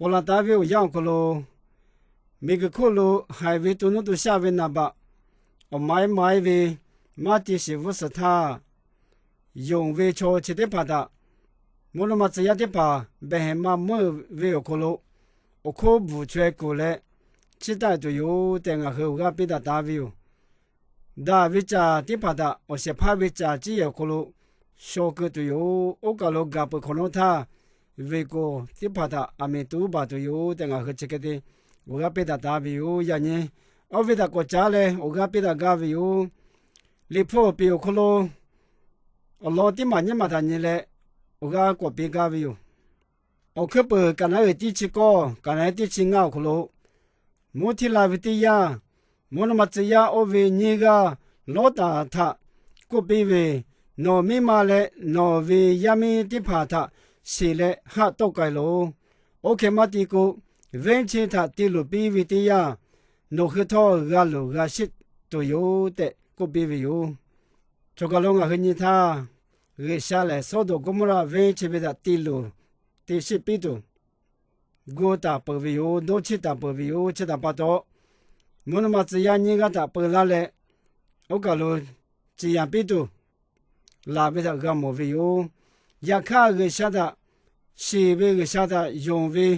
Awˬ laˬ taˍ ve awˬ yanˇ awˬ hk'aw lo, miˬguiˬ hk'oˆ lo haiˬ ve to nuˇ to shaˆ ve naˍ baꞈ awˬ maiˉ maiˉ ve maˇ te shiˍ vuhˇ suhˍ htaˇ, yonˍ ve chaw chi teˇ hpaˍ htaꞈ mvuhˇ naw ma tcuh yaˇ teˇ hpaˍ behˬ hehˍ ma meuˇ ve awˬ hk'aw lo awˬ hk'oˆ bvuhˬ chaweh kuˬ leh chiˇ taˆ tuˬ yoˬ tehꞈ ngaˬ hui awˬ g'aˇ piˇ daꞈ taˍ ve yoˬ. Daꞈ ve caˬ teˇ hpaˍ htaꞈ awˬ shehˍ hpaˇ ve caˬ ciˇ yehˬ awˬ hk'aw lo shaw keu tuˬ yoˬ. Oˇ kaˬ lo gaˬ peuˬ hk'awꞈ nawˉ htaˇ, venˇ k'o teˇ hpaˍ htaꞈ aˬ miˍ tuˉ baˬ tuˬ yoˬ tehꞈ ngaˬ hui chi hk'e te awˬ g'aˇ piˇ daꞈ taˍ ve yoˬ. Yaꞈ nyi awˬ viˉ htaꞈ k'awꞈ caˉ leh awˬ g'aˇ piˇ daꞈ gaˇ ve yoˬ. Liꞈ hpu awˬ piˍ awˬ hk'aw lo awˬ lawn teˇ maˬ nyiˇ maˬ htaꞈ nyi leh awˬ g'aˇ k'awꞈ piˇ gaˇ ve yoˬ. Awˬ hkuiˉ peuˬ kaꞈ naˉ uiˍ teˇ chi kawˇ kaꞈ naˉ teˇ chi ngaˇ awˬ hk'aw lo, mvuhˇ hteˇ la ve teˇ yanˇ, mvuhˇ naw ma tcuh yaˇ oˇ ve nyiˇ g'aˇ Lawˇtaˍ htaꞈ k'oˆ piˇ ve, Nawˬ miˇ ma leh nawˬ ve yaˇ miˇ teˇ hpaˍ htaꞈ shiˍ leh haˆ tawˆ k'ai loˬ. Oˇ hk'e maˇ te k'o, venˇ chi htaꞈ te luˬ piˇ ve teˇ yanˇ, nawˬ hui htawˇ g'a luˬ g'a sheˆ tuˬ yoˬ tehꞈ k'oˆ piˇ ve yoˬ. Choˬ kaˬ lo ngaˬ hui nyi htaˇ, G'uiˬsha lehˬ Sawˉdonˍ Gawˇmawˇraˆ venˇ chi ve htaꞈ te luˬ te sheˆ piˇ tuˬ gu taˍ peuˬ ve yoˬ. Dawˇ cheˆ taˍ peuˬ ve yoˬ. Chi htaꞈ pa taw, mvuhˇ naw ma tcuh yaˇ nyiˇ g'aˇ htaꞈ peu laˇ leh, oˇ kaˬ lo ciˍ yanˍ piˇ tuˬ laˬ ve htaꞈ g'a mawˬ ve yoˬ. Yaꞈ hk'aˇ, G'uiˬsha htaꞈ shiˍ ve, G'uiˬsha htaꞈ yonˍ ve,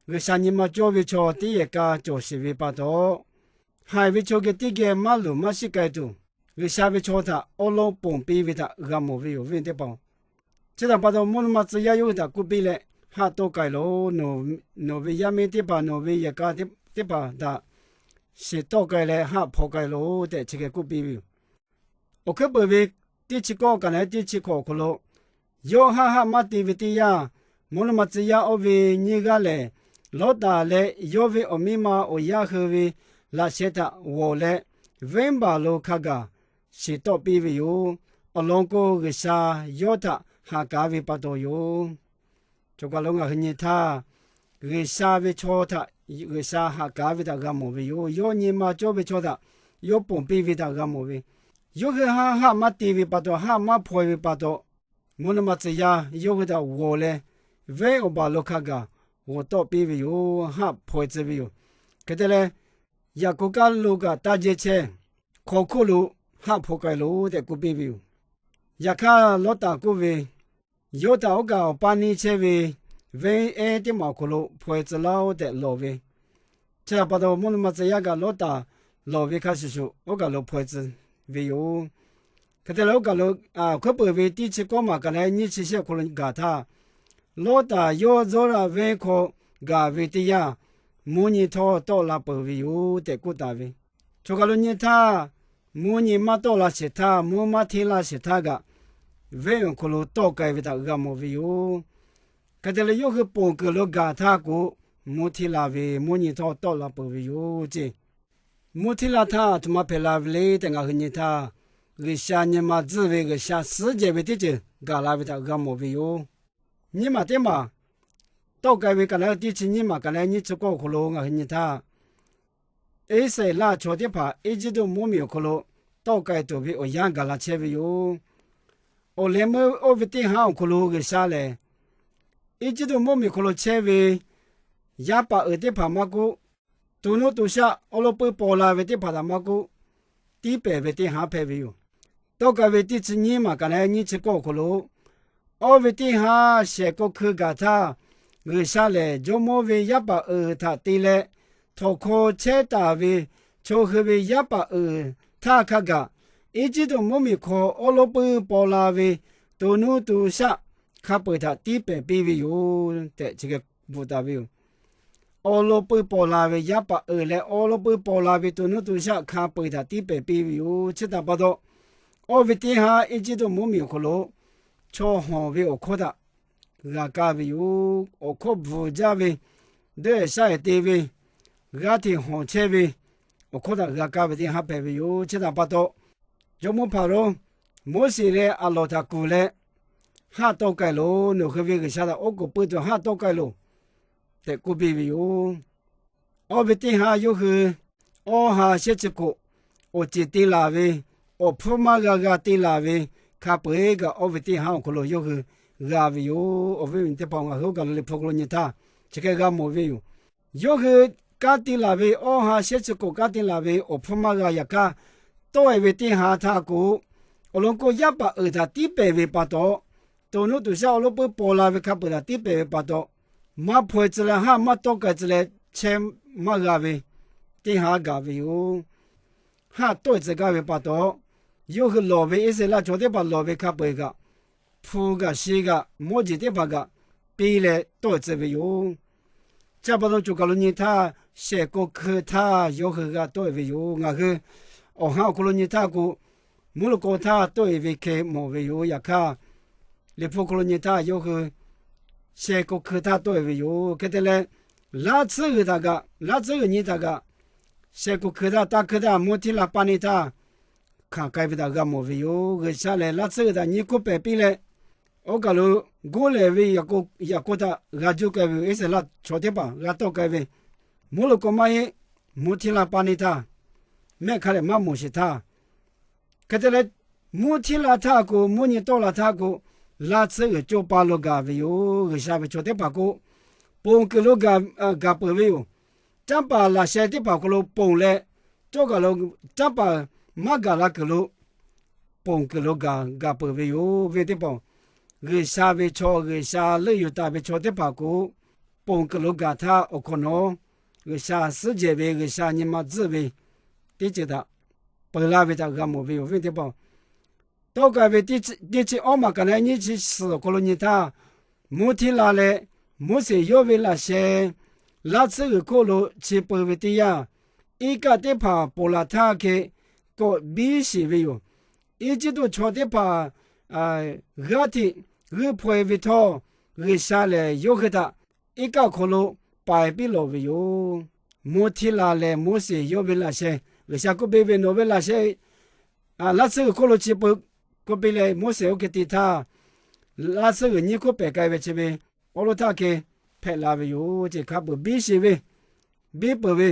G'uiˬsha nyi ma cawˇ ve chaw teˇ yehˬ ka cawˬ sheˍ ve pa taw, haiˬ ve chaw geh teˇ geh maˇ luˬ maˇ shiˆ k'ai tuˬ, G'uiˬsha ve chaw htaꞈ awˉ lawˉ ponˬ piˇ ve htaꞈ g'a mawˬ ve yoˬ, awˬ viˉ teˇ hpaˍ. Chi htaꞈ pa taw, mvuhˇ naw ma tcuh yaˇ yawˇ hui htaꞈ k'oˆ piˇ leh, Haˆ tawˆ k'ai loˬ. Nawˬ ve yaˇ miˇ teˇ hpaˍ, nawˬ ve yehˬ ka teˇ hpaˍ htaꞈ shiˍ tawˆ k'ai leh haˆ hpaw k'ai loˬ tehꞈ chi hk'e k'oˆ piˇ ve yoˬ. Awˬ hkuiˉ peuˬ ve teˇ chi kawˇ kaꞈ naˉ teˇ chi hkawꞈ awˬ hk'aw lo, yawˇ haˆ haˆ maˇ te ve teˇ yanˇ, mvuhˇ naw ma tcuh yaˇ oˇ ve nyiˇ g'aˇ lehˬ, Lawˇtaˍ leh yawˇ ve awˬ miˇ ma awˬ yaˇ hui ve laꞈ sheh htaꞈ g'awˬ leh, venˇbaˬ lo hk'a gaˬ shiˍ tawˆ piˇ ve yoˬ. Awˬ lawn k'o, G'uiˬsha yawˇ htaꞈ haꞈ kaˍ ve pa taw yoˬ. Choˬ kaˬ lo ngaˬ hui nyi htaˇ, G'uiˬsha ve chaw htaꞈ G'uiˬsha haꞈ kaˍ ve htaꞈ g'a mawˬ ve yoˬ. Yawˇ nyi ma cawˇ ve chaw htaꞈ yawˇ ponˬ piˇ ve htaꞈ g'a mawˬ ve. Yawˇ hui haˆ haˆ maˇ te ve pa taw, haˆ maˇ hpaw ve pa taw, mvuhˇ naw ma tcuh yaˇ yawˇ hui htaꞈ g'awˬ leh, venˇ awˬ baˬ lo hk'a gaˬ g'awˬ tawˆ piˇ ve yoˬ. Haˆ hpaw tcuh ve yoˬ. Hk'e te leh, Yaˍkoˆ kaˉ lo kaꞈ taˇ jehˇ chehˇ, hk'aw hk'oˆ lo haˆ hpaw k'ai loˬ tehꞈ k'oˆ piˇ ve yoˬ. Yaꞈ hk'aˇ, Lawˇtaˍ k'oˆ ve, Yawˇ htaꞈ oˇ kaˬ awˬ paˇ neˇ chehˇ ve venˇ ehˉ teˇ maˬ awˬ hk'aw lo hpaw e tcuh laˇ-oˆ tehꞈ lawˬ ve. Chi htaꞈ pa taw, mvuhˇ naw ma tcuh yaˇ kaꞈ Lawˇtaˍ lawˬ ve hk'a shuˍ shuˍ oˇ kaˬ lo hpaw e tcuh ve yoˬ. Hk'e te leh, oˇ kaˬ lo hkuiˉ peuˬ ve teˇ chi kawˇ maˬ kaꞈ naˉ nyiˇ chi shehˆ awˬ hk'aw lo gaˬ htaˇ, Lawˇtaˍ yawˇ Zawˇraꞈ venˇ hk'aw gaˬ ve teˇ yanˇ, mvuhˇ nyi htawˇ tawˆ la peuˬ ve yoˬ tehꞈ k'oˆ taˍ ve. Choˬ kaˬ lo nyi htaˇ, mvuhˇ nyi maˇ tawˆ la sheˍ htaˇ, mvuhˇ maˇ hteˇ laˇ sheˍ htaˇ kaꞈ, venˇ awˬ hk'aw lo tawˆ k'ai ve htaꞈ g'a mawˬ ve yoˬ. Hk'e te leh, yawˇ hui ponˬ kuiˬ lo gaˬ htaˇ k'o, mvuhˇ hteˇ la ve, mvuhˇ nyi htawˇ tawˆ la peuˬ ve yoˬ ceˇ. Mvuhˇ hteˇ laˇ htaˇ a htoꞈ ma hpehꞈ la ve le tehꞈ ngaˬ hui nyi htaˇ, G'uiˬsha nyi ma tcuhˇ ve, G'uiˬsha suhˉ jehˬ ve teˇ ceuˬ gaˬ la ve htaꞈ g'a mawˬ ve yoˬ. Nyiˇ maˬ teˇ maˬ tawˆ k'ai ve kaꞈ naˉ teˇ chi nyiˇ maˬ kaꞈ naˉ nyiˇ chi kawˇ awˬ hk'aw lo ngaˬ hui nyi htaˇ, Iˉsaˍreˍlaˆ chaw teˇ hpaˍ Eˇjiˇtuꞈ mvuhˇmiˬ awˬ hk'aw lo tawˆ k'ai tuˬ ve awˬ yanˇ gaˬ la chehˇ ve yoˬ. Awˬ leh meuˇ oˇ ve teˇ haˉ awˬ hk'aw lo G'uiˬsha lehˬ, Eˇjiˇtuꞈ mvuhˇmiˬ hk'aw lo chehˇ ve yaˇ paˍ uiˍ teˇ hpaˍ maˇ k'oˆ, to nuˇ to shaˆ awˉ lawˉ puiˉ paw la ve teˇ hpaˍ htaꞈ maˇ k'oˆ, tiˉ pehˍ ve teˇ haˉ hpehꞈ ve yoˬ. Tawˆ k'ai ve teˇ chi nyiˇ maˬ kaꞈ naˉ nyiˇ chi kawˇ awˬ hk'aw lo, oˇ ve teˇ haˉ shehˍ k'o hkui gaˬ htaˇ, G'uiˬsha lehˬ jawˇmawˇ ve yaˇ paˍ uiˍ htaꞈ te leh, htawnˍ hkaw chehˇ taˍ ve chaw hui ve yaˇ paˍ uiˍ htaˇ hk'a gaˬ, Eˇjiˇtuꞈ mvuhˇmiˬ hk'aw awˉ lawˉ puiˉ paw la ve to nuˇ to shaˆ hk'a peu-eˬ htaꞈ tiˉ pehˍ piˇ ve yoˬ tehꞈ chi hk'e bvuhꞈ taˍ ve yoˬ. Awˉ lawˉ puiˉ paw la ve yaˇ paˍ uiˍ leh awˉ lawˉ puiˉ paw la ve to nuˇ to shaˆ hk'a peu-eˬ htaꞈ tiˉ pehˍ piˇ ve yoˬ. Chi htaꞈ pa taw, oˇ ve teˇ haˉ Eˇjiˇtuꞈ mvuhˇmiˬ awˬ hk'aw lo chaw hawˬ ve awˬ hkawˇ htaꞈ g'a kaˇ ve yoˬ. Awˬ hkawˇ bvuhˬ jaˇ ve, dawˇ-ehˍ shaˇ-ehˍ te ve, g'aˇ hteꞈ hawˬ chehˇ ve awˬ hkawˇ htaꞈ g'a kaˇ ve teˇ haˉ hpehꞈ ve yoˬ. Chi htaꞈ pa taw, jawˇmawˇ Hpaˍrawˇ Moˉseˍ leh Aˍronˍ htaꞈ kuˬ leh, Haˆ tawˆ k'ai loˬ. Nawˬ hui ve G'uiˬsha htaꞈ oˉ k'oˍ pui tuˬ haˆ tawˆ k'ai loˬ tehꞈ k'oˆ piˇ ve yoˬ. Oˇ ve teˇ haˉ yawˇ hui awˇ ha shehˆ chi hkoꞈ awˬ ceˬ te laˬ ve, awˬ hpfuhˇ maˇ g'a g'a te laˬ ve, hk'a peu-eˬ kaꞈ oˇ ve teˇ haˉ awˬ hk'aw lo yawˇ hui g'a ve yoˬ. Awˬ viˉ awˬ nyi teˇ hpaˍ, ngaˬ hui oˇ kaˬ lo Liꞈ hpu hk'aw lo nyi htaˇ, chi hk'e g'a mawˬ ve yoˬ. Yawˇ hui kanˉ te laˬ ve awˇ ha shehˉ chi k'oˍ kanˉ te laˬ ve awˬ hpfuhˇ maˇ g'a yaꞈ hk'aˇ, tawˆ-e ve teˇ ha htaˇ k'o, awˬ lawn k'o yaˇ paˍ uiˍ htaꞈ tiˉ pehˍ ve pa taw, toˬ nuˇ toˬ shaˉ awˬ lonˉ puiˉ paw la ve hk'a peuˬ htaꞈ tiˉ pehˍ ve pa taw, maˇ hpaw-e tcuh leh haˆ maˇ tawˆ k'ai tcuh leh chehˇ maˇ g'a ve teˇ ha gaˬ ve yoˬ. Haˆ tawˆ-e tcuh gaˇ ve pa taw, yawˇ hui lawˬ ve Iˉsaˍreˍlaˆ chaw teˇ hpaˍ lawˬ ve hk'a peu-eˬ kaꞈ, hpu g'aꞈ shi g'aꞈ mawˇ jeˬ teˇ hpaˍ kaꞈ piˇ leh tawˆ-e tcuh ve yoˬ. Chi pa taw cawˬ kaˬ lo nyi htaˇ, shehˍ k'o hkui htaˇ yawˇ hui g'a tawˆ-e ve yoˬ. Ngaˬ hui awˬ ha awˬ hk'aw lo nyi htaˇ k'o, mvuhˇ lo k'aw htaˇ tawˆ-e ve hk'e mawˬ ve yoˬ. Yaꞈ hk'aˇ, Liꞈ hpu hk'aw lo nyi htaˇ yawˇ hui shehˍ k'o hkui htaˇ tawˆ-e ve yoˬ. Hk'e te leh, laˇ tsuhˇ g'uiˬ htaꞈ kaꞈ, laˇ tsuhˇ g'uiˬ nyi htaꞈ kaꞈ, shehˍ k'o hkui htaˇ, taˇ hkui htaˇ, mvuhˇ htiˇ la pa neˇ htaˇ hkanˍ k'ai ve htaꞈ g'a mawˬ ve yoˬ. G'uiˬsha lehˬ laˇ tsuhˇ g'uiˬ htaꞈ nyi hk'oˆ pehˍ piˇ leh, oˇ kaˬ lo goˇ lehˬ ve yaꞈ k'o htaꞈ g'a juˇ k'ai ve yoˬ. Iˉsaˍreˍlaˆ chaw teˇ hpaˍ g'a tawˆ k'ai ve, mvuhˇ lo k'aw maˇ heˆ, mvuhˇ htiˇ la pa neˇ htaˇ, mehˆ hk'a lehˬ maˇ mawˬ sheˍ htaˇ, hk'e te leh, mvuhˇ htiˇ la htaˇ k'o, mvuhˇ nyi tawˆ la htaˇ k'o, laˇ tsuhˇ g'uiˬ co pa lo gaˬ ve yoˬ. G'uiˬsha ve chaw teˇ hpaˍ k'o, ponˬ kuiˬ lo gaˬ peuˬ ve yoˬ. Canˇ paˍ laꞈ sheh teˇ hpaˍ awˬ hk'aw lo ponˬ leh, cawˇ kaˬ lo canˇ paˍ maˇ gaˬ la kuiˬ lo ponˬ kuiˬ lo gaˬ gaˬ peuˬ ve yoˬ. Ve teˇ hpaˍ, G'uiˬsha ve chaw, G'uiˬsha leuˆ yuˬ taˍ ve chaw teˇ hpaˍ k'o, ponˬ kuiˬ lo gaˬ htaˇ awˬ hk'awꞈ nawˉ, G'uiˬsha suhˉ jehˬ ve, G'uiˬsha nyi ma tzuhˆ ve teˇ ceuˬ htaꞈ peuˬ laˇ ve htaꞈ g'a mawˬ ve yoˬ. Ve teˇ hpaˍ, tawˆ k'ai ve teˇ chi awˇ maˬ kaꞈ na nyiˇ chi suhˍ awˬ hk'aw lo nyi htaˇ, mvuhˇ htiˇ la leh Moˉseˍ yawˇ ve laꞈ sheh laˇ tsuhˇ g'uiˬ hk'oˆ lo chi peu ve teˇ yanˇ, iˉ kaˆ teˇ hpaˍ ponˬ laˬ htaˇ hk'e kawꞈ biˇ sheˍ ve yoˬ. Eˇjiˇtuꞈ chaw teˇ hpaˍ g'aˇ hteꞈ g'uiˇ hpaw-e ve htawˇ, G'uiˬsha lehˬ yawˇ hui htaꞈ iˉ kaˆ awˬ hk'aw lo paiˍ piˇ lawˬ ve yoˬ. Mvuhˇ htiˇ la leh Moˉseˍ yawˇ ve laꞈ sheh, G'uiˬsha k'oˆ piˇ ve, Nawˬ ve laꞈ sheh laˇ tsuhˇ g'uiˬ hk'oˆ lo chi peu, k'oˆ piˇ leh, Moˉseˍ oˇ hk'e te htaˇ, laˇ tsuhˇ g'uiˬ nyiˇ hk'oˆ pehˍ k'ai ve chi ve awˉ lawˉ htaˇ hk'e hpehꞈ la ve yoˬ. Chi hk'a peuˬ biˇ sheˍ ve, biˇ peuˬ ve,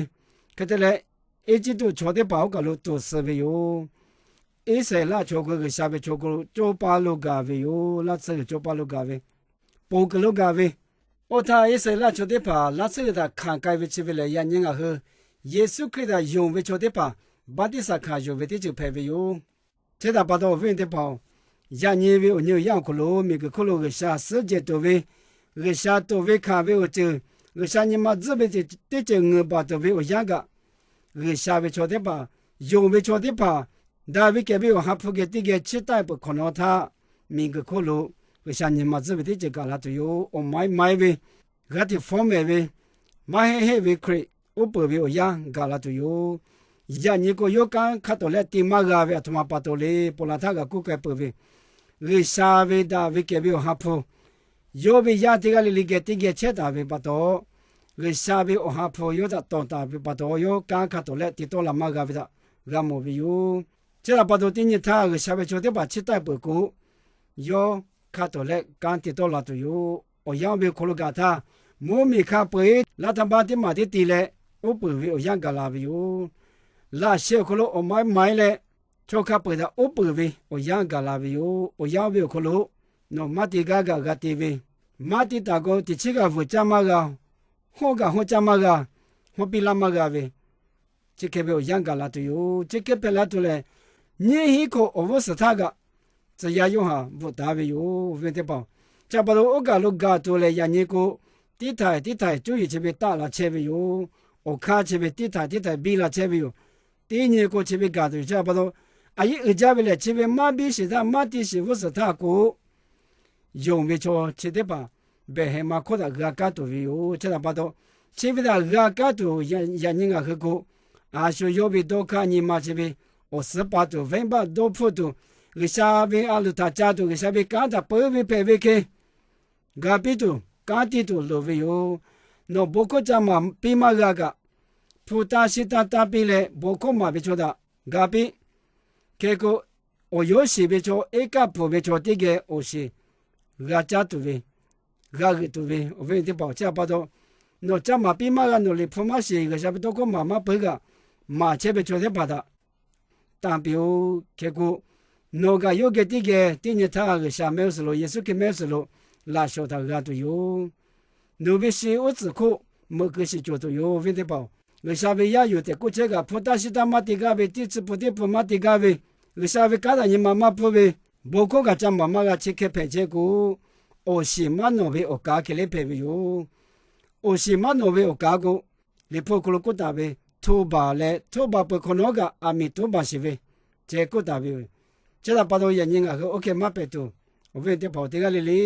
hk'e te leh, Eˇjiˇtuꞈ chaw teˇ hpaˍ oˇ kaˬ lo tuˬ suh ve yoˬ. Iˉsaˍreˍlaˆ chaw k'o G'uiˬsha ve chaw k'o lo co pa lo gaˬ ve yoˬ. Laˇ tsuhˇ g'uiˬ co pa lo gaˬ ve, ponˬ kuiˬ lo gaˬ ve, oˇ htaˇ Iˉsaˍreˍlaˆ chaw teˇ hpaˍ laˇ tsuhˇ g'uiˬ htaꞈ hkanˍ k'ai ve chi ve lehˬ, yaꞈ nyi ngaˬ hui Yeˍsuˆ Hkriꞈ htaꞈ yonˍ ve chaw teˇ hpaˍ baˆtiˆsaˬ hkanˍ yuˬ ve teˇ ceuˬ hpehꞈ ve yoˬ. Chi htaꞈ pa taw awˬ viˉ teˇ hpaˍ-oˬ, yaꞈ nyi ve awˬ nyi awˬ yanˇ awˬ hk'aw lo miˬguiˬ hk'oˆ lo G'uiˬsha suhˉ jehˬ tuˬ ve, G'uiˬsha toˬ ve hkanˍ ve awˬ ceuˬ, G'uiˬsha nyi ma tzuhˆ ve teˇ ceuˬ ngeuˍ baˬ tuˬ ve awˬ yanˇ kaꞈ, G'uiˬsha ve chaw teˇ hpaˍ, yonˍ ve chaw teˇ hpaˍ, daꞈ ve kehˬ ve awˬ ha hpu geh teˇ geh chiˇ taˆ peuˬ hk'awꞈ nawˉ htaˇ, miˬguiˬ hk'oˆ lo G'uiˬsha nyi ma tzuhˆ ve teˇ ceuˬ gaˬ la tuˬ yoˬ. Awˬ maiˉ maiˉ ve, g'a hteꞈ fawˉ mehˍ ve, maˇ heˆ heˆ ve Hkriꞈ uˉ peunˍ ve awˬ yanˇ gaˬ la tuˬ yoˬ. Yaꞈ nyi k'o, yawˇ kanˉ hk'a tawˍ leh te maˇ g'a ve aˬ htoꞈ ma pa taw le, ponˬ laˬ htaˇ g'a kuˇ k'ai peuˬ ve, G'uiˬsha ve daꞈ ve kehˬ ve awˬ ha hpu, yawˇ ve yaˇ teˇ g'aˇ le le geh teˇ geh chehˇ taˍ ve pa taw, G'uiˬsha ve awˬ ha hpu yawˇ htaꞈ tawˍ taˍ ve pa taw, yawˇ kanˉ hk'a tawˍ leh te tawˆ la maˇ g'a ve htaꞈ g'a mawˬ ve yoˬ. Chi htaꞈ pa taw teˇ nyi htaˇ G'uiˬsha ve chaw teˇ hpaˍ chiˇ taˆ peuˬ k'o, yawˇ hk'a tawˍ leh kanˉ te tawˆ la tuˬ yoˬ. Awˬ yanˇ oˇ ve awˬ hk'aw lo gaˬ htaˇ, mvuhˇmiˬ hk'a peu-eˬ laˇ htaˇ baˆtiˆmaˬ teˇ te leh, uˉ peunˍ ve awˬ yanˇ gaˬ la ve yoˬ. Laꞈ sheh awˬ hk'aw lo awˬ maiˉ maiˉ leh, chaw hk'a peu-eˬ htaꞈ uˉ peunˍ ve awˬ yanˇ gaˬ la ve yoˬ. Awˬ yanˇ oˇ ve awˬ hk'aw lo, nawˬ maˇ te gaˇ gaꞈ g'a te ve, maˇ te taˍ k'o teꞈ chiˉ g'a vuiˬ caˇ maˇ g'a, hawˇ g'a hawˇ caˇ maˇ g'a, hawˇ piˇ laˇ maˇ g'a ve, chi hk'e ve awˬ yanˇ gaˬ la tuˬ yoˬ. Chi hk'e hpehꞈ la tuˬ lehˬ, nyiˇ hinˉ hk'aw awˬ g'uˇ suhˍ htaˇ kaꞈ tcuh yaˇ Yoˇhanˬ bvuhꞈ taˍ ve yoˬ ve teˇ hpaˍ. Chi pa taw oˇ kaˬ lo gaˬ tuˬ lehˬ, yaꞈ nyi k'o, teˇ htaiˍ teˇ htaiˍ cuˇ yiˍ chi ve taˆ la chehˇ ve yoˬ. Awˬ hkanˇ chi ve teˇ htaiˍ teˇ htaiˍ biˇ la chehˇ ve yoˬ. Teˇ nyi k'o chi ve gaˬ tuˬ yoˬ. Chi pa taw, a yeˉ uiˍ jaˇ ve lehˬ, chi ve maˇ biˇ sheˍ htaˇ, maˇ te sheˍ g'uˇ suhˍ htaˇ k'o, yonˍ ve chaw chi teˇ hpaˍ behˬ hehˍ ma hkawˇ htaꞈ g'a kaˇ tuˬ ve yoˬ. Chi htaꞈ pa taw, chi ve htaꞈ g'a kaˇ tuˬ yaꞈ nyi ngaˬ hui k'o, a shu yawˇ ve dawˇ hkaˇ nyi ma chi ve awˬ suhˉ pa tuˬ, venˇbaˆ dawˇ hpfuhˆ tuˬ, G'uiˬsha ve a loˍ htaꞈ ca tuˬ, G'uiˬsha ve kanˉ htaꞈ peu ve hpehꞈ ve hk'e, ga piˇ tuˬ, kanˉ te tuˬ loˍ ve yoˬ. Nawˬ bon hkawˇ ca maˍ piˇ maˇ g'a kaꞈ, hpu tanˇ shiˉ tanˇ tanˇ piˇ leh bon hkawˇ maˍ ve chaw htaꞈ ga piˇ. Hk'e k'o, awˬ yawˇ shiˍ ve chaw, iˉ kaˆ pfuhˍ ve chaw teˇ geh awˬ shiˍ g'a caˇ tuˬ ve, g'a g'euꞈ tuˬ ve awˬ viˉ teˇ hpaˍ-oˬ, chi htaꞈ pa taw, nawˬ ca maˍ piˇ maˇ g'a, nawˬ liꞈ hpu maˇ shiˍ, G'uiˬsha ve tawˇ hkawˇ maˍ maˇ peuˬ kaꞈ, maˍ chehˇ ve chaw teˇ hpaˍ htaꞈ tanˇ piˇ-oˬ. Hk'e k'o, nawˬ kaꞈ yawˇ geh teˇ geh teˇ nyi htaˇ G'uiˬsha mehˆ g'uˇ suhˍ lo, Yeˍsuˆ Hkriꞈ mehˆ g'uˇ suhˍ lo laꞈ shawˍ htaꞈ g'a tuˬ yoˬ. nawˬ ve shi uˉ tcuhˍ hk'oˆ meuꞈ keu shiˍ cawˬ tuˬ yoˬ. Awˬ viˉ teˇ hpaˍ-oˬ, G'uiˬsha ve yaˇ yoˬ tehꞈ k'oˆ chehˇ kaꞈ, hpu taˇ shiˉ taˇ maˇ te gaˇ ve, teˇ chi pun teˇ pun maˇ te gaˇ ve, G'uiˬsha ve kanˉ htaꞈ nyi ma maˇ pfuhˇ ve, bon hkawˇ kaꞈ ca maˍ maˇ g'a chehˇ hkeh hpehꞈ chehˇ k'o, awˬ shiˍ maˇ nawˬ ve awˬ kaˍ hk'e le hpehꞈ ve yoˬ. Awˬ shiˍ maˇ nawˬ ve awˬ kaˍ k'o, Liꞈ hpu awˬ hk'aw lo k'oˆ taˍ ve, hto baˬ leh hto baˬ peuˬ hk'awꞈ nawˉ kaꞈ aˬ miˍ toˉ baˬ sheˍ ve, ceh k'oˆ taˍ ve yoˬ. Chi htaꞈ pa taw yaꞈ nyi ngaˬ hui oˇ hkeh maˇ hpehꞈ tuˬ, awˬ viˉ teˇ hpaˍ-oˬ, teˇ g'aˇ le le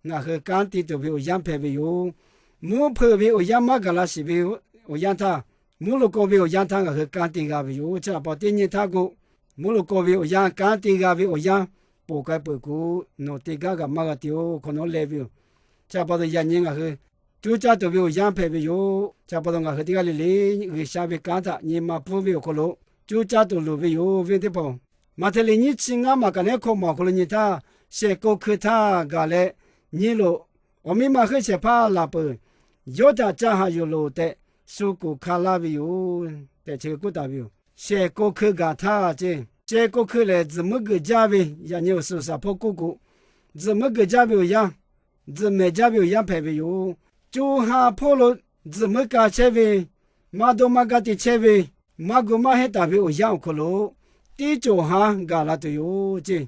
ngaˬ hui kanˉ te tuˬ ve awˬ yanˇ hpehꞈ ve yoˬ. Mvuhˇ hpeuꞈ ve awˬ yanˇ maˇ gaˬ la shiˍ ve awˬ yanˇ htaˇ, mvuhˇ lo kawˇ ve awˬ yanˇ htaˇ ngaˬ hui kanˉ te g'a ve yoˬ. Chi htaꞈ pa taw teˇ nyi htaˇ k'o, mvuhˇ lo kawˇ ve awˬ yanˇ, kanˉ te g'a ve awˬ yanˇ ponˬ k'ai peuˬ k'o, nawˬ te gaˇ kaꞈ maˇ g'a te-oˬ hk'awꞈ nawˉ leh ve yoˬ. Chi htaꞈ pa taw yaꞈ nyi ngaˬ hui coˇ caˇ tuˬ ve awˬ yanˇ hpehꞈ ve yoˬ. Chi htaꞈ pa taw ngaˬ hui teˇ g'aˇ le le G'uiˬsha ve kanˉ htaꞈ nyi ma pfuhˇ ve awˬ hk'aw lo coˇ caˇ tuˬ loˍ ve yoˬ, awˬ viˉ teˇ hpaˍ-oˬ. Maꞈhtehˍ liꞈ nyiˇ chi ngaˇ maˬ kaꞈ neˉ hkawꞈ maˬ awˬ hk'aw lo nyi htaˇ, shehˍ k'o hkui htaˇ gaˬ leh nyi loˬ. Awˬ miˇ ma heuˆ shehˍ hpaˇ laˬ peuˬ, yawˇ htaꞈ ca haꞈ yuˬ loˬ tehꞈ shu kuˬ hka laˇ ve yoˬ tehꞈ chi hk'e k'oˆ taˍ ve yoˬ. Shehˍ k'o hkui gaˬ htaˇ ceh, shehˍ k'o hkui lehˬ, tzuhꞈ muiˉ geuꞈ jaˇ ve, yaꞈ nyi awˬ suhˍ shaˍ hpawˇ k'oˆ k'o, tzuhꞈ muiˉ geuꞈ jaˇ ve awˬ yanˇ, tzuhꞈ mehˍ jaˇ ve awˬ yanˇ hpehꞈ ve yoˬ. Co ha hpawˇ lo tzuhꞈ muiˉ ka chehˇ ve, maˇ dawˇ maˇ gaˇ te chehˇ ve, maˇ gu maˇ hehnˇ taˍ ve awˬ yanˇ awˬ hk'aw lo, teˇ cawˬ haˉ gaˬ la tuˬ yoˬ ceh.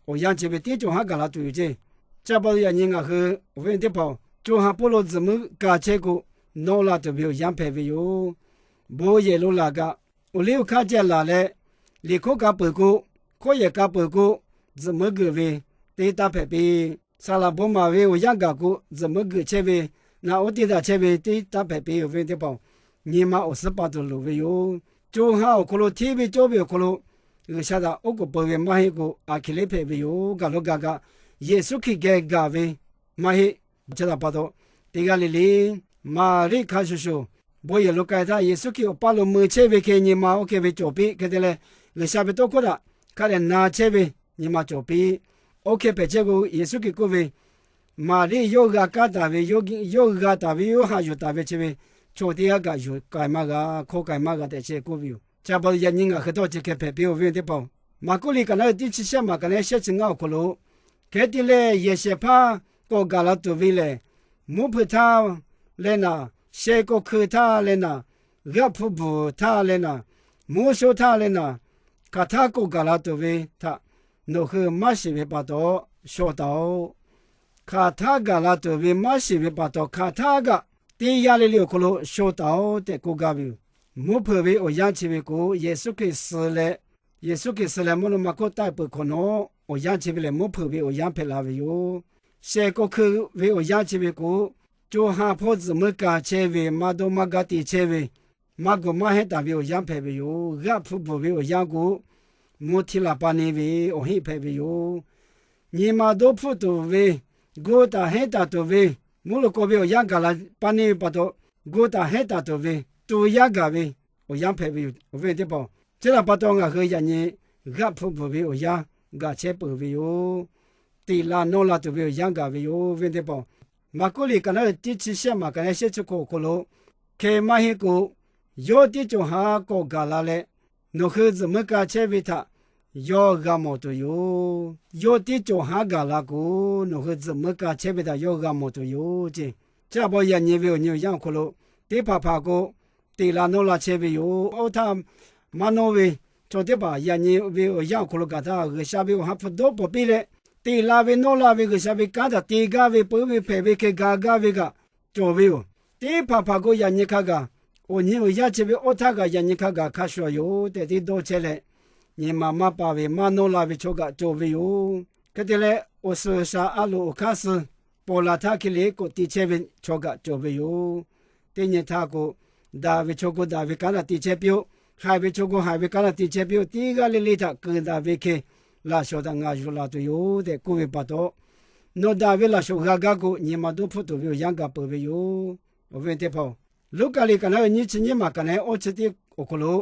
Awˬ yanˇ chi ve teˇ cawˬ haˉ gaˬ la tuˬ yoˬ ceh. Chi pa taw yaꞈ nyi ngaˬ hui awˬ viˉ teˇ hpaˍ-oˬ, co ha hpawˇ lo tzuhꞈ muiˉ ka chehˇ k'o, nawˇ la tuˬ ve awˬ yanˇ hpehꞈ ve yoˬ. Bon yehˬ lo laˬ kaꞈ, awˬ liˇ awˬ hkanˇ ceh laˬ leh, liꞈ hk'oˆ ka peuˬ k'o, hkawˇ yehˬ ka peuˬ k'o, tzuhꞈ muiˉ geuꞈ ve teˇ taˇ hpehꞈ piˇ. Saˍ laꞈ bon maˍ ve awˬ yanˇ gaˬ k'o, tzuhꞈ muiˉ geuꞈ chehˇ ve, naꞈ oˉ teˇ daꞈ chehˇ ve teˇ taˇ hpehꞈ piˇ. Awˬ viˉ teˇ hpaˍ-oˬ, nyi ma awˬ suhˉ pa tuˬ loˍ ve yoˬ. Co ha awˬ hk'aw lo hteˇ ve cawˇ ve awˬ hk'aw lo G'uiˬsha htaꞈ oˉ k'oˍ peu ve maˇ heˆ k'o, aˬ hkeh le hpehꞈ ve yoˬ. Gaˬ lo gaˬ kaꞈ, Yeˍsuˆ Hkriꞈ geh gaˬ ve maˇ heˆ. Chi htaꞈ pa taw, teˇ g'aˇ le le Maˍriˆ hk'a shuˍ shuˍ, bon yehˬ lo k'ai htaˇ Yeˍsuˆ Hkriꞈ awˬ paˇ lo mui chehˇ ve hk'e nyi ma oˇ hkeh ve cawˬ piˇ. Hk'e te leh, G'uiˬsha ve tawˇ hkawˇ htaꞈ hk'a dehꞈ na chehˇ ve nyi ma cawˬ piˇ. Oˇ hkeh hpehꞈ chehˇ k'o, Yeˍsuˆ Hkriꞈ k'oˆ ve, Maˍriˆ yawˇ g'a kaˇ taˍ ve, yawˇ g'a taˍ ve, yawˇ haꞈ yuˬ taˍ ve chi ve, chaw teˇ g'aˇ kaꞈ yuˬ k'ai maˇ g'a, hkawˇ k'ai maˇ g'a tehꞈ chi k'oˆ ve yoˬ. Chi pa taw yaꞈ nyi ngaˬ hui tawˇ chi hkeh hpehꞈ piˇ. Awˬ viˉ teˇ hpaˍ-oˬ, Maˍkuˆ liꞈ kaꞈ naˉ teˇ chi shehˆ maˬ kaꞈ naˉ shehˆ chi ngaˇ awˬ hk'aw lo, hk'e te leh yehˬ shehˍ hpaˇ k'awꞈ gaˬ la tuˬ ve lehˬ, mvuhˇ hpeuꞈ htaˇ leh naˍ, shehˍ k'o hkui htaˇ leh naˍ, g'aˆ hpu bvuhˬ htaˇ leh naˍ, mvuhˇ sho htaˇ leh naˍ, hk'aˬ htaˇ k'awꞈ gaˬ la tuˬ ve htaꞈ nawˬ hui maˇ shiˍ ve pa taw shaw taˍ-oꞈ. Hk'aˬ htaˇ gaˬ la tuˬ ve maˇ shiˍ ve pa taw, hk'aˬ htaˇ kaꞈ teˇ yanˇ le le awˬ hk'aw lo shaw taˍ-oꞈ tehꞈ k'oˆ gaˇ ve yoˬ. Mvuhˇ hpeuꞈ ve awˬ yanˇ chi ve k'o, Yeˍsuˆ Hkriꞈ suh leh, Yeˍsuˆ Hkriꞈ suh leh mvuhˇ naw ma hk'oˆ taˆ peuˬ hk'awꞈ nawˉ, awˬ yanˇ chi ve lehˬ mvuhˇ hpeuꞈ ve awˬ yanˇ hpehꞈ la ve yoˬ. Shehˍ k'o hkui ve awˬ yanˇ chi ve k'o, co ha hpawˇ tzuhꞈ muiˉ ka chehˇ ve, maˇ dawˇ maˇ gaˇ te chehˇ ve, maˇ gu maˇ hehnˇ taˍ ve awˬ yanˇ hpehꞈ ve yoˬ. G'aˆ hpu bvuhˬ ve awˬ yanˇ k'o, mvuhˇ hti laˬ pa ne ve awˬ heˆ hpehꞈ ve yoˬ. Nyi ma dawˇ hpfuhˆ tuˬ ve, gu taˍ hehnˇ taˍ tuˬ ve, mvuhˇ lo kawˇ ve awˬ yanˇ gaˬ la pa ne ve pa taw, gu taˍ hehnˇ taˍ tuˬ ve, tuˬ yaˇ gaˬ ve awˬ yanˇ hpehꞈ ve yoˬ. Awˬ viˉ teˇ hpaˍ-oˬ, chi htaꞈ pa taw ngaˬ hui yaꞈ nyi g'aˆ hpu bvuhˬ ve awˬ yanˇ gaˬ chehˇ peuˬ ve yoˬ. Teꞈ la nawˇ la tuˬ ve awˬ yanˇ gaˬ ve yoˬ. Awˬ viˉ teˇ hpaˍ-oˬ, Maˍkuˆ liꞈ kaꞈ naˉ teˇ chi shehˆ maˬ kaꞈ naˉ shehˆ chi hk'oˆ awˬ hk'aw lo, hkeh maˇ heˆ k'o, yawˇ teˇ cawˬ haˉ k'awꞈ gaˬ la leh, nawˬ hui tzuhꞈ muiˉ ka chehˇ ve htaꞈ yawˇ g'a mawˬ tuˬ yoˬ. Yawˇ teˇ cawˬ haˉ gaˬ la k'o, nawˬ hui tzuhꞈ muiˉ ka chehˇ ve htaꞈ yawˇ g'a mawˬ tuˬ yoˬ ceh. Chi pa taw yaꞈ nyi ve awˬ nyi awˬ yanˇ awˬ hk'aw lo, teˇ hpaˍ hpaˍ k'o, teꞈ la nawˇ la chehˇ ve yoˬ. Oˇ htaˇ maˇ nawˇ ve chaw teˇ hpaˍ yaꞈ nyi ve awˬ yanˇ awˬ hk'aw lo gaˬ htaˇ, G'uiˬsha ve awˬ ha hpu dawˇ pawˍ piˇ leh, teꞈ la ve nawˇ la ve G'uiˬsha ve kanˉ htaꞈ te gaˇ ve, peu ve hpehꞈ ve hkeh ga gaˇ ve kaꞈ cawˬ ve yoˬ. Teˇ hpaˍ hpaˍ k'o yaꞈ nyi hk'a gaˬ, awˬ nyi awˬ yanˇ chi ve oˇ htaˇ kaꞈ yaꞈ nyi hk'a gaˬ hk'a shuˍ yoˬ tehꞈ teˇ dawˇ chehˇ leh, nyi ma maˇ pa ve maˇ nawˇ la ve chaw kaꞈ cawˬ ve yoˬ. Hk'e te leh, awˬ suhˍ awˬ shaˍ a loˍ awˬ hk'aˇ suh pawˬ laˬ htaˇ hk'e le k'oꞈ te chehˇ ve chaw kaꞈ cawˬ ve yoˬ. Teˇ nyi htaˇ k'o, daꞈ ve chaw k'o daꞈ ve kanˉ htaꞈ te chehˇ piˇ-oˆ. Haiˬ ve chaw k'o haiˬ ve kanˉ htaꞈ te chehˇ piˇ-oˆ. Teˇ g'aˇ le le htaꞈ keu daꞈ ve hkeh laꞈ shawnˍ htaꞈ ngaˬ yuˬ laˬ tuˬ yoˬ tehꞈ k'oˆ ve pa taw, nawˬ daꞈ ve laꞈ shawnˍ g'a gaˇ k'o, nyi ma dawˇ hpfuhˆ tuˬ ve awˬ yanˇ gaˬ peuˬ ve yoˬ. Awˬ viˉ teˇ hpaˍ-oˬ, Luˉkaꞈ liꞈ kaꞈ naˉ nyiˇ chi nyiˇ maˬ kaꞈ naˉ oˇ chi teˇ awˬ hk'aw lo,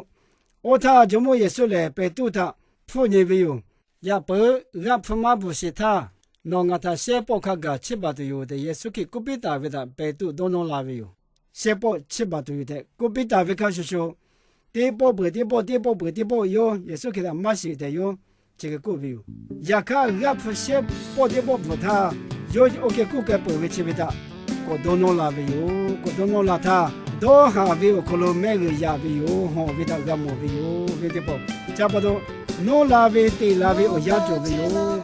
oˇ htaˇ Jawˇmawˇ Yeˍsuˆ lehˬ Peˍtruˆ htaꞈ hpfuhˆ nyi ve yoˬ. Yaꞈ peuˬ, g'aˆ hpfuh maˇ bvuhˬ sheˍ htaˇ, nawˬ ngaˬ htaꞈ shehˇ pawˆ hk'a gaˬ chiˇ baˬ tuˬ yoˬ tehꞈ Yeˍsuˆ Hkriꞈ k'oˆ piˇ taˍ ve htaꞈ Peˍtruˆ dawˇ nawˇ la ve yoˬ. Shehˇ pawˆ chiˇ baˬ tuˬ yoˬ tehꞈ k'oˆ piˇ taˍ ve hk'a shuˍ shuˍ, teˇ pawˆ peuˬ teˇ pawˆ, teˇ pawˆ peuˬ teˇ pawˆ yawˇ Yeˍsuˆ Hkriꞈ htaꞈ maˇ shiˍ tehꞈ yawˇ chi hk'e k'oˆ ve yoˬ. Yaꞈ hk'aˇ, g'aˆ hpfuh shehˇ pawˆ teˇ pawˆ bvuhˬ htaˇ, yawˇ oˇ hk'e k'oˆ k'ai peuˬ ve chi ve htaꞈ k'awꞈ dawˇ nawˇ la ve yoˬ. K'awꞈ dawˇ nawˇ la htaˇ, dawˇ haˍ ve awˬ hk'aw lo mehˆ g'uiˬ yaꞈ ve yoˬ. Hawˬ ve htaꞈ g'a mawˬ ve yoˬ. Ve teˇ hpaˍ, chi pa taw, nawˇ la ve teꞈ la ve awˬ yanˇ cawˬ ve yoˬ.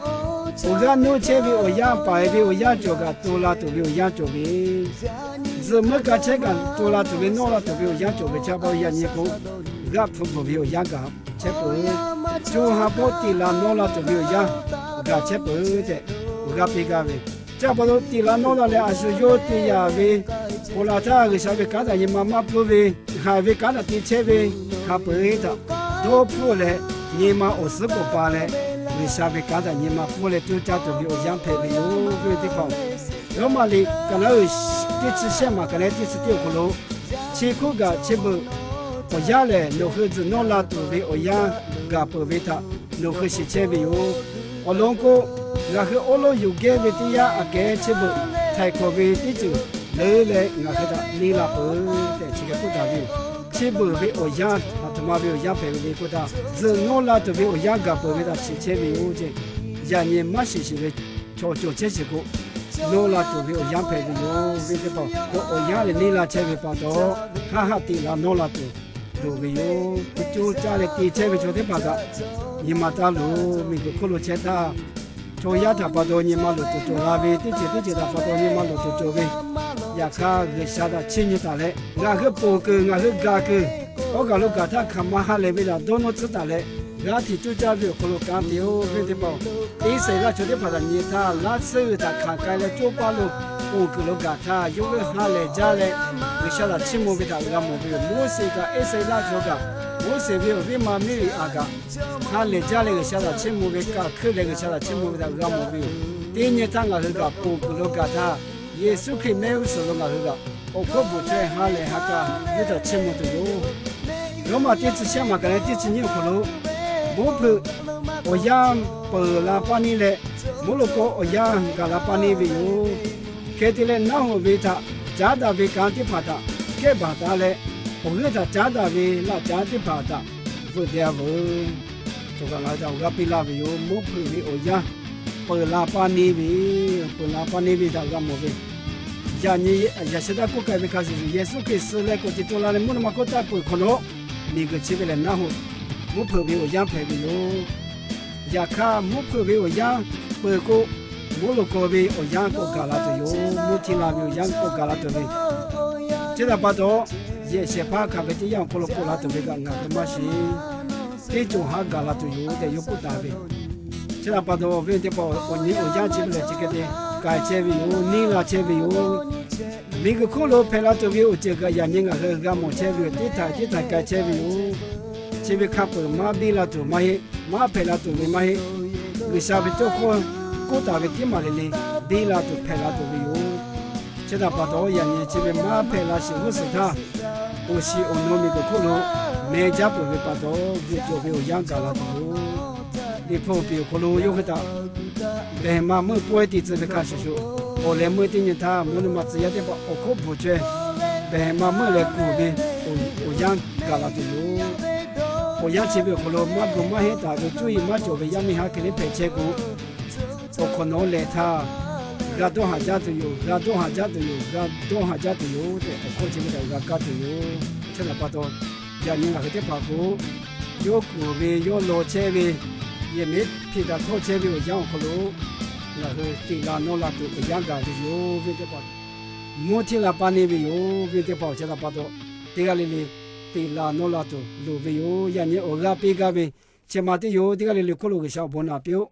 Awˬ g'aˇ nuˇ chehˇ ve awˬ yanˇ, paiˍ ve awˬ yanˇ cawˬ kaꞈ, to la tuˬ ve awˬ yanˇ cawˬ ve, zuhꞈ meuˇ ka chehˇ kaꞈ to la tuˬ ve, nawˇ la tuˬ ve awˬ yanˇ cawˬ ve, chi pa taw yaꞈ nyi k'o, g'aˆ hpu bvuhˬ ve awˬ yanˇ gaˬ chehˇ peuˬ. Co ha hpawˇ teꞈ la nawˇ la tuˬ ve awˬ yanˇ gaˬ chehˇ peuˬ tehꞈ, awˬ g'aˇ piˇ gaˇ ve. Chi pa taw teꞈ la nawˇ la leh a shu yawˇ te yaꞈ ve, ponˬ laˬ htaˇ G'uiˬsha ve kanˉ htaꞈ nyi ma maˇ pfuhˇ ve, haiˬ ve kanˉ htaꞈ te chehˇ ve hk'a peu-eˬ htaꞈ dawˇ hpfuhˇ leh, nyi ma awˬ suhˉ k'awꞈ pa leh, G'uiˬsha ve kanˉ htaꞈ nyi ma pfuhˇ leh coˇ caˇ tuˬ ve awˬ yanˇ hpehꞈ ve yoˬ ve teˇ hpaˍ-oˬ. Roˉmaꞈ liꞈ kaˍ naˉ uiˍ teˇ chi shehˆ maˬ kaˍ leh teˇ chi teˇ awˬ hk'aw lo, chi hk'oˆ gaˬ chi beuꞈ awˬ yanˇ lehˬ, nawˬ hui tzuhꞈ nawˇ la tuˬ ve awˬ yanˇ gaˬ peuˬ ve htaꞈ nawˬ hui shiˍ chehˇ ve yoˬ. Awˬ lawn k'o, ngaˬ hui awˉ lawˉ yuˬ gehˇ ve teˇ yanˇ aꞈ kehˉ chi beuꞈ htaiˍ hkawꞈ ve teˇ ceuˬ leuˉ leh ngaˬ hui htaꞈ neˇ la peuˬ tehꞈ chi hk'e k'oˆ taˍ ve yoˬ. Chi beuꞈ ve awˬ yanˇ aˬ htoꞈ ma ve awˬ yanˇ hpehꞈ ve le k'oˆ htaˇ, tzuhꞈ nawˇ la tuˬ ve awˬ yanˇ gaˬ peuˬ ve htaꞈ shiˍ chehˇ ve yoˬ ce. Yaꞈ nyi maˇ shiˍ shiˍ ve chaw cawˬ chehˇ shiˍ k'o, nawˇ la tuˬ ve awˬ yanˇ hpehꞈ ve yoˬ ve teˇ hpaˍ, awˬ yanˇ lehˬ neˇ la chehˇ ve pa taw, haˆ haˆ teꞈ la nawˇ la tuˬ loˍ ve yoˬ. Hkui coˇ caˇ leh te chehˇ ve chaw teˇ hpaˍ kaꞈ, nyi ma taˇ loˍ. Miˬguiˬ hk'oˆ lo chehˇ htaˇ, chaw yaˇ htaꞈ pa taw nyi ma loˍ tuˬ cawˬ la ve, teˇ ceuˬ teˇ ceuˬ htaꞈ pa taw nyi ma loˍ tuˬ cawˬ ve, yaꞈ hk'aˇ G'uiˬsha htaꞈ chiˇ nyi taˍ leh, ngaˬ hui ponˬ kuiˬ ngaˬ hui gaˬ kuiˬ, awˉ gaˬ lo gaˬ htaˇ hk'aˬ ma ha lehˬ ve htaꞈ dawˇ nawˇ tcuhˉ taˍ leh, g'aˇ hteꞈ coˇ caˇ ve awˬ hk'aw lo kanˉ te-oˬ ve teˇ hpaˍ-oˬ. Iˉsaˍreˍlaˆ chaw teˇ hpaˍ htaꞈ nyi htaˇ, laˇ tsuhˇ g'uiˬ htaꞈ hkanˍ k'ai leh coˇ paˇ lo ponˬ kuiˬ lo gaˬ htaˇ, yawˇ hui ha lehˬ jaˇ leh G'uiˬsha htaꞈ chiˇ mvuh ve htaꞈ g'a mawˬ ve yoˬ. Moˉseˍ kaꞈ Iˉsaˍreˍlaˆ chaw kaꞈ, Moˉseˍ ve awˬ viˉ ma Miˇriˍaˍ kaꞈ, ha lehˬ jaˇ leh G'uiˬsha htaꞈ chiˇ mvuh ve, kaˬ hkuiˇ leh G'uiˬsha htaꞈ chiˇ mvuh ve htaꞈ g'a mawˬ ve yoˬ. Teˇ nyi htaˇ ngaˬ hui kaꞈ ponˬ kuiˬ lo gaˬ htaˇ, Yeˍsuˆ Hkriꞈ mehˆ g'uˇ suhˍ lo ngaˬ hui kaꞈ awˬ hkawˇ bvuhˬ chaweh ha lehˬ ha k'a yawˇ htaꞈ chiˇ mvuh tuˬ yoˬ. Roˉmaꞈ teˇ chi shehˆ maˬ kaꞈ leh teˇ chi nyiˇ awˬ hk'aw lo, mvuhˇ hpeuꞈ awˬ yanˇ peuˬ la paˇ neˇ leh, mvuhˇ loꞈ k'aw awˬ yanˇ gaˬ la paˇ neˇ ve yoˬ. Hk'e te leh, naˆ hoꞈ ve htaꞈ caˉ daꞈ ve kanˉ teˇ hpaˍ htaꞈ kehˉ baˬ taˍ leh, awˬ g'euˆ htaꞈ caˉ daꞈ ve laꞈ caˉ teˇ hpaˍ htaꞈ veuꞈ deh-a veuˬ. Cawˬ kaꞈ ngaˬ hui htaꞈ awˬ g'aˇ piˇ laˇ ve yoˬ. Mvuhˇ hpeuꞈ ve awˬ yanˇ peuˬ la paˇ neˇ ve, peuˬ la paˇ neˇ ve htaꞈ g'a mawˬ ve, yaꞈ nyi yaꞈ sheh taˇ k'oˆ k'ai ve hk'a shuˍ shuˍ, Yeˍsuˆ Hkriꞈ suh leh k'awꞈ te to la leh mvuhˇ naw ma hk'oˆ taˆ peuˬ hk'awꞈ nawˉ, miˬguiˬ chi ve lehˬ naˆ hoꞈ, mvuhˇ hpeuꞈ ve awˬ yanˇ hpehꞈ ve yoˬ. Yaꞈ hk'aˇ, mvuhˇ hpeuꞈ ve awˬ yanˇ peuˬ k'o, mvuhˇ loꞈ k'aw ve awˬ yanˇ k'awꞈ gaˬ la tuˬ yoˬ. Mvuhˇ htiˇ la ve awˬ yanˇ k'awꞈ gaˬ la tuˬ ve, chi htaꞈ pa taw, yehˬ shehˍ hpaˇ hkanˍ ve teˇ yanˇ awˬ hk'aw lo k'oˆ la tuˬ ve kaꞈ ngaˬ hui maˇ shiˍ. Teˇ cawˬ haˉ gaˬ la tuˬ yoˬ tehꞈ yawˇ k'oˆ taˍ ve. Chi htaꞈ pa taw, awˬ viˉ teˇ hpaˍ, awˬ nyi awˬ yanˇ chi ve lehˬ chi hk'e te k'ai chehˇ ve yoˬ. Neˇ la chehˇ ve yoˬ. Miˬguiˬ hk'oˆ lo hpehꞈ la tuˬ ve awˬ ceuˬ kaꞈ yaꞈ nyi ngaˬ hui g'a mawˬ chehˇ ve yoˬ. Teˇ htaiˍ teˇ htaiˍ k'ai chehˇ ve yoˬ. Chi ve hk'a peuˬ maˇ biˇ la tuˬ maˇ heˆ, maˇ hpehꞈ la tuˬ ve maˇ heˆ. G'uiˬsha ve tawˇ hkawˇ k'oˆ taˍ ve teˇ maˬ le le biˇ la tuˬ hpehꞈ la tuˬ ve yoˬ. Chi htaꞈ pa taw, yaꞈ nyi chi ve maˇ hpehꞈ la shiˍ g'uˇ suhˍ htaˇ, awˬ shiˍ awˬ nu miˬguiˬ hk'oˆ lo meh jaˇ peuˬ ve pa taw, g'uꞈ cawˬ ve awˬ yanˇ gaˬ la tuˬ yoˬ. Liꞈ hpu awˬ piˍ awˬ hk'aw lo yawˇ hui htaꞈ behˬ ma meuˇ pawehˇ te tcuh ve hk'a shuˍ shuˍ, awˬ leh meuˇ teˇ nyi htaˇ mvuhˇ naw ma tcuh yaˇ teˇ hpaˍ awˬ hk'oˆ bvuhˬ chaweh, behˬ ma meuˇ leh kuˬ ve awˬ yanˇ gaˬ la tuˬ yoˬ. Awˬ yanˇ chi ve awˬ hk'aw lo maˇ gu maˇ heˆ taˍ ve cuˇ yiˍ maˇ cawˬ ve yaˇ miˇ haˉ hk'e le hpehꞈ chehˇ k'o, awˬ hk'awꞈ nawˉ lehˬ htaˇ, g'a dawˇ haˍ jaˇ tuˬ yoˬ, g'a dawˇ haˍ jaˇ tuˬ yoˬ, g'a dawˇ haˍ jaˇ tuˬ yoˬ tehꞈ awˬ hkawˇ chi ve htaꞈ g'a kaˇ tuˬ yoˬ. Chi htaꞈ pa taw, yaꞈ nyi ngaˬ hui teˇ hpaˍ k'o, yawˇ kuˬ ve, yawˇ law chehˇ ve, yehˬ miˉ hpeꞈ daꞈ htawˇ chehˇ ve awˬ yanˇ awˬ hk'aw lo ngaˬ hui teꞈ la nawˇ la tuˬ awˬ yanˇ gaˬ ve yoˬ ve teˇ hpaˍ, mvuhˇ htiˇ la paˇ neˇ ve yoˬ ve teˇ hpaˍ, chi htaꞈ pa taw, teˇ g'aˇ le le teꞈ la nawˇ la tuˬ loˍ ve yoˬ. Yaꞈ nyi awˬ g'aˇ piˇ gaˇ ve, chi ma teˇ yoˬ. Teˇ g'aˇ le le hk'oˆ lo G'uiˬsha awˬ bon naꞈ piˇ-oˆ.